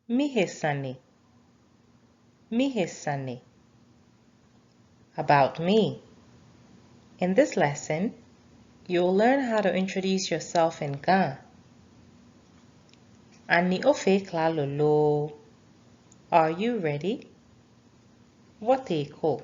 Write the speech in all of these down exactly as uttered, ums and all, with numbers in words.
Mihe sane. Mihe sane. About me. In this lesson, you'll learn how to introduce yourself in Ga. Ani ofee klalo lo? Are you ready? Wɔtee kɔ.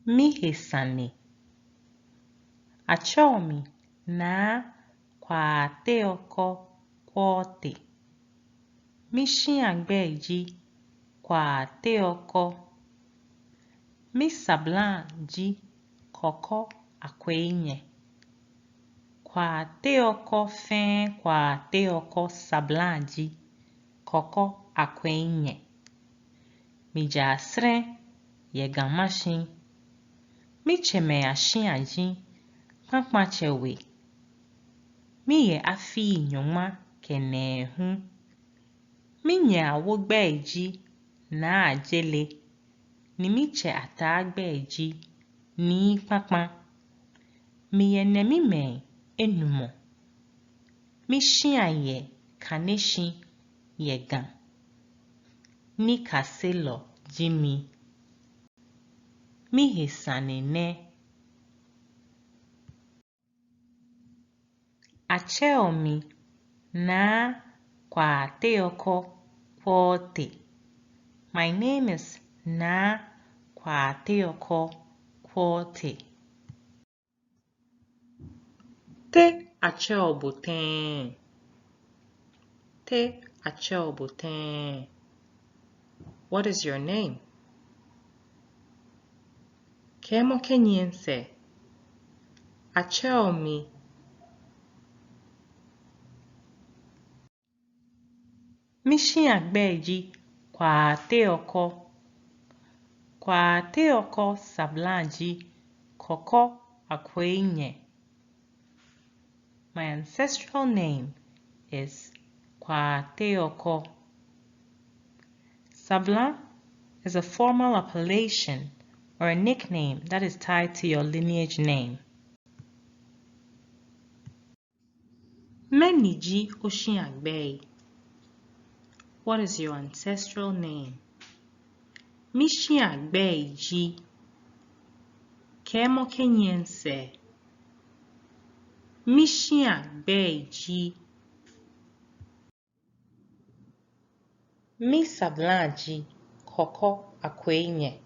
Mihe sane. Atsɛɔ mi Naa Kwateiɔkɔ Quartey. Mishia gbɛi ji Kwateiɔkɔ. Misabla ji Kɔkɔ Akwei nyɛ. Kwateiɔkɔ fɛɛ Kwateiɔkɔ sabla ji Kɔkɔ Akwei nyɛ. Mijɛ Asɛrɛ yɛ Ga Mashi. Mitsɛmɛi ashia ji Kpakpatsɛ We. Miyɛ afii nyɔŋma kɛ nɛɛhu. Minyɛ awo gbɛi ji Naa Ajele, ni mitsɛ ataa gbɛi ji Nii Kpakpa. Miyɛ nɛmimɛi enumɔ. Mishia yɛ Kaneshie yɛ Ga. Nikaselɔ ji mi. Mihe sane nɛ. Atsɛɔ mi Naa Kwateiɔkɔ Quartey. My name is Naa Kwateiɔkɔ Quartey. Te atsɛɔ bo tɛŋŋ? Te atsɛɔ bo tɛŋŋ? What is your name? Kɛɛmɔ kɛnyiɛ misɛɛ. Atsɛɔ mi. Mishia gbɛi ji Kwateiɔkɔ. Kwateiɔkɔ sabla ji Kɔkɔ Akwei nyɛ. My ancestral name is Kwateiɔkɔ. Sabla is a formal appellation or a nickname that is tied to your lineage name. Mɛni ji oshia gbɛi? What is your ancestral name? Mishia gbɛi ji. Kɛɛmɔ kɛnyiɛ misɛɛ. Mishia gbɛi ji. Misabla ji Kɔkɔ Akwei nyɛ.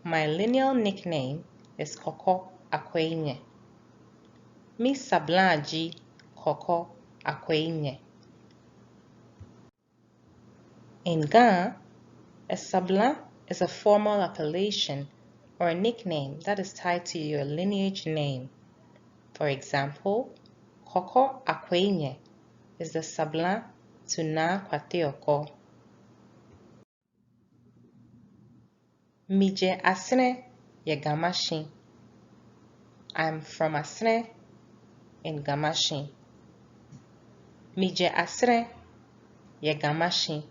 My lineal nickname is Kɔkɔ Akwei nyɛ. Misabla ji Kɔkɔ Akwei nyɛ. In Ga, a sabla is a formal appellation or a nickname that is tied to your lineage name. For example, Kɔkɔ Akwei nyɛ is the sabla to Naa Kwateiɔkɔ. Mijɛ Asɛrɛ yɛ Ga Mashi. I'm from Asɛrɛ in Ga Mashi. Mijɛ Asɛrɛ yɛ Ga Mashi.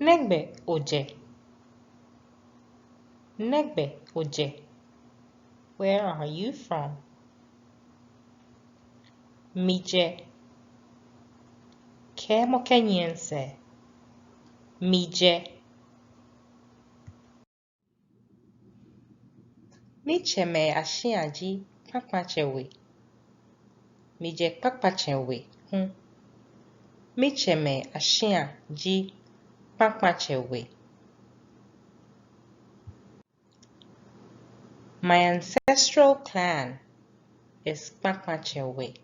Nɛgbɛ ojɛ? Nɛgbɛ ojɛ? Where are you from? Mijɛ. Kɛɛmɔ kɛnyiɛ misɛɛ. Mijɛ. Mitsɛmɛi ashia ji Kpakpatsɛ We. Mijɛ Kpakpatsɛ We hu. Mitsɛmɛi ashia ji Kpakpatsɛ We. My ancestral clan is Kpakpatsɛ We.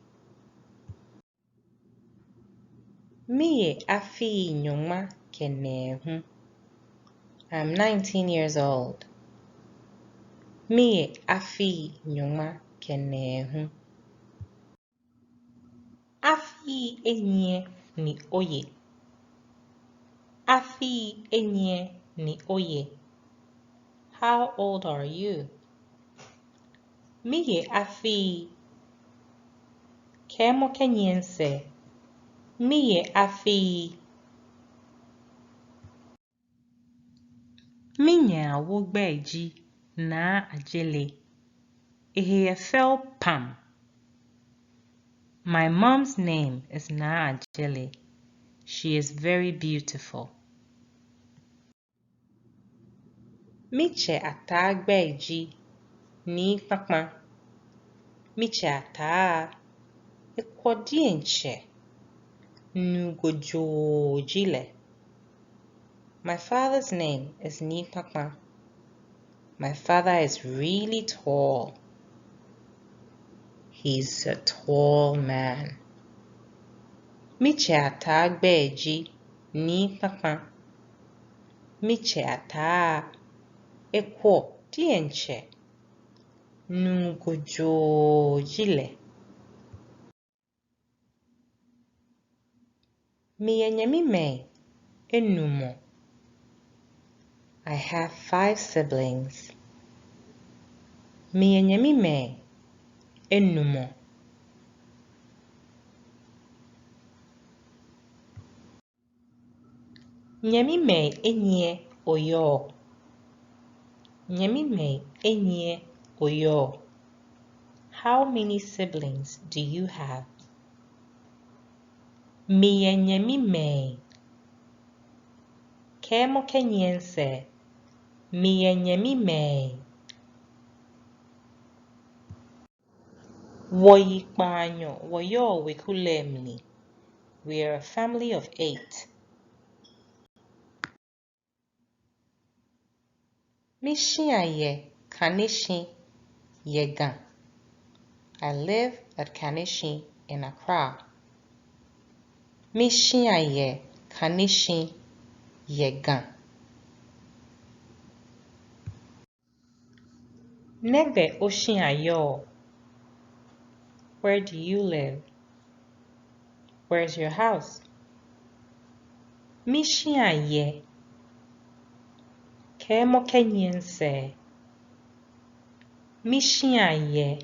Miye afii nyɔŋma kɛ nɛɛhu. I'm nineteen years old. Miye afii nyɔŋma kɛ nɛɛhu. Afii enyiɛ ni oye? Afii enyiɛ ni oye? How old are you? Miye afii. Kɛɛmɔ kɛnyiɛ misɛɛ. Miye afii. Minyɛ awo gbɛi ji Naa Ajele. Ehe yɛ fɛo pam. My mom's name is Naa Ajele. She is very beautiful. Mitsɛ Ataa gbɛi ji Nii Kpakpa. Mitsɛ Ataa, ekwɔ diɛŋtsɛ. Nuu gojoo ji lɛ. My father's name is Nii Kpakpa. My father is really tall. He's a tall man. Mitsɛ Ataa gbɛi ji Nii Kpakpa. Mitsɛ Ataa, ekwɔ diɛŋtsɛ. Nuu gojoo ji lɛ. Miyɛ nyɛmimɛi enumɔ. I have five siblings. Miyɛ nyɛmimɛi enumɔ. Nyɛmimɛi enyiɛ oyɔɔ? Nyɛmimɛi enyiɛ oyɔɔ? How many siblings do you have? Miyɛ nyɛmimɛi. Kɛɛmɔ kɛnyiɛ misɛɛ. Miyɛ nyɛmimɛi. Wɔyi kpaanyɔ wɔyɔɔ weku lɛ mli. We are a family of eight. Mishia yɛ Kaneshie yɛ Ga. I live at Kaneshie in Accra. Mishia yɛ Kaneshie yɛ Ga. Nɛgbɛ oshia yɔɔ? Where do you live? Where's your house? Mishia yɛ. Kɛɛmɔ kɛnyiɛ misɛɛ. Mishia yɛ.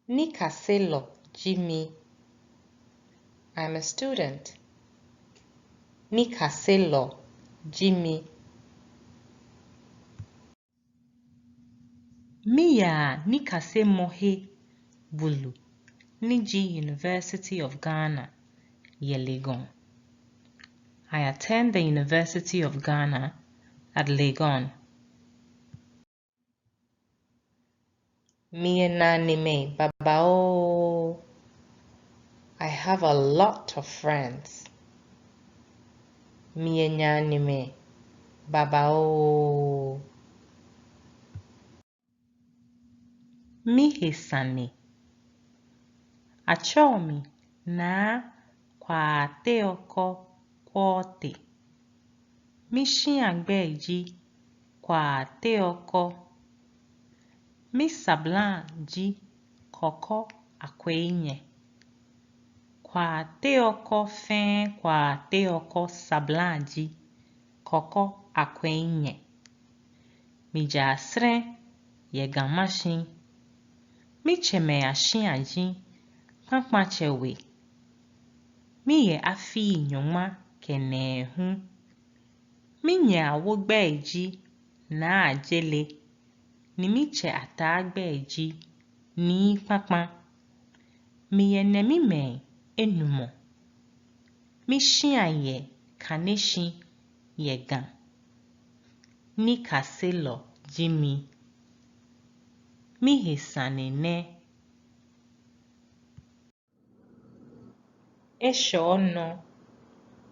Nikaselɔ ji mi. I'm a student. Nikaselɔ ji mi. Miyaa nikasemɔhe bulu ni ji University of Ghana yɛ Legon. I attend the University of Ghana at Legon. Miyɛ nanemɛi babaoo. I have a lot of friends. Miyɛ nanemɛi babaoo. Mihe sane. Atsɛɔ mi Naa Kwateɔkɔ Quartey. Mishia gbɛi ji Kwateɔkɔ. Misabla ji Kɔkɔ Akwei nyɛ. Kwateɔkɔ fɛɛ Kwateɔkɔ sabla ji Kɔkɔ Akwei nyɛ. Mijɛ Asɛrɛ yɛ Ga Mashi. Mitsɛmɛi ashia ji Kpakpatsɛ We. Miyɛ afii nyɔŋma kɛ nɛɛhu. Minyɛ awo gbɛi ji Naa Ajele, ni mitsɛ Ataa gbɛi ji Nii Kpakpa. Miyɛ nyɛmimɛi enumɔ. Mishia yɛ Kaneshie yɛ Ga. Nikaselɔ ji mi. Mihe sane nɛ. Eshɛ onɔ.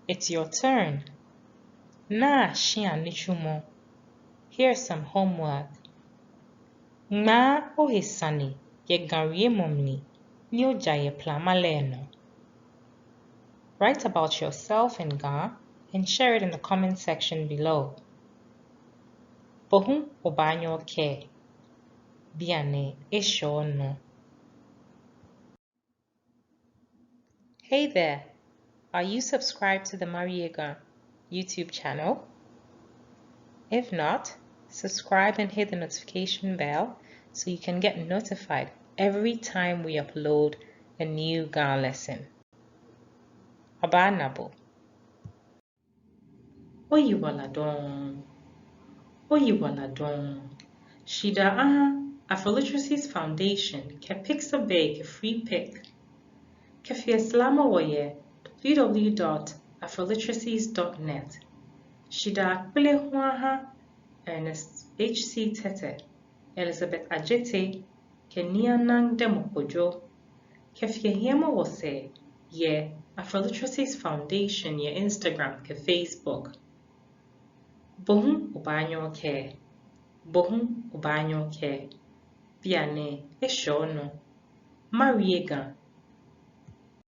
It's your turn. Naa shia nitsumɔ. Here's some homework. Ŋmaa ohe sane yɛ Ga wiemɔ mli ni oja yɛ plama lɛ nɔ. Write about yourself in Ga and share it in the comment section below. Bo hu obaanyɛ okɛɛ, bianɛ eshɛ onɔ. Hey there! Are you subscribed to the Mawie Ga YouTube channel? If not, subscribe and hit the notification bell so you can get notified every time we upload a new Ga lesson. Abaana bo. Oyiwaladɔŋŋ. Oyiwaladɔŋŋ. Shidaa aha Afroliteracies Foundation kɛ Pixabay kɛ Freepik. Kɛfee slamɔ wɔ yɛ w w w dot afroliteracies dot net. Shidaa kpele hu aha Ernest H C Tetteh, Elizabeth Adjetey, kɛ Nii Anang Dɛmɔ Kojo, kɛfee hiɛmɔ wɔsɛɛ yɛ Afroliteracies Foundation yɛ Instagram kɛ Facebook. Bo hu obaanyɛ okɛɛ, bo hu obaanyɛ okɛɛ, bianɛ eshɛ onɔ. Mawie Ga,